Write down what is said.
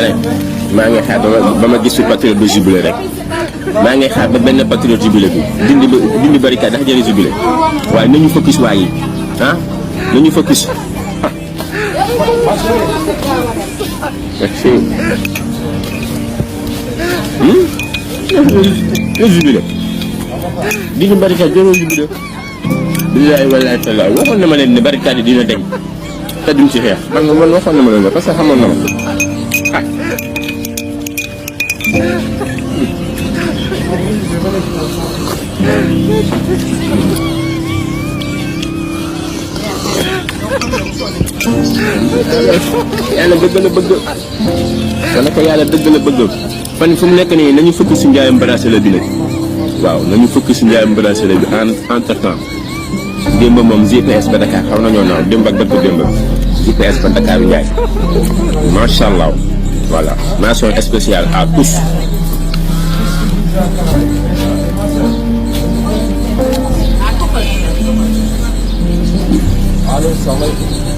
ne maa ngi xaar ba ma gis fi patriote ba jubilé rek maa ngi xaar ba benn patriote jubilé bi dindi barricade ndax jëlee jubilé waaye nañu focus waa yi ah nañu focus. jubilé dindi barricade jëlee jubilé. billaay wallaay tallaay waxoon na ma leen ne barricade yi dina deñ te duñ ci xeex man waxoon na ma leen parce que xamoon na ma yàlla dëgg la bëgg wala ko yàlla dëgg la bëgg fan fu mu nekk nii nañu fukki si njaayam bracelet bi nag waaw nañu fukki si njaayam bracelet bi entre temps démb moom GPS ba Dakar xaw nañoo naaw démb ak dëkk démb GPS ba Dakar bi Ndiaye macha allah voilà mention spéciale à tous. Allo, salaamaaleykum.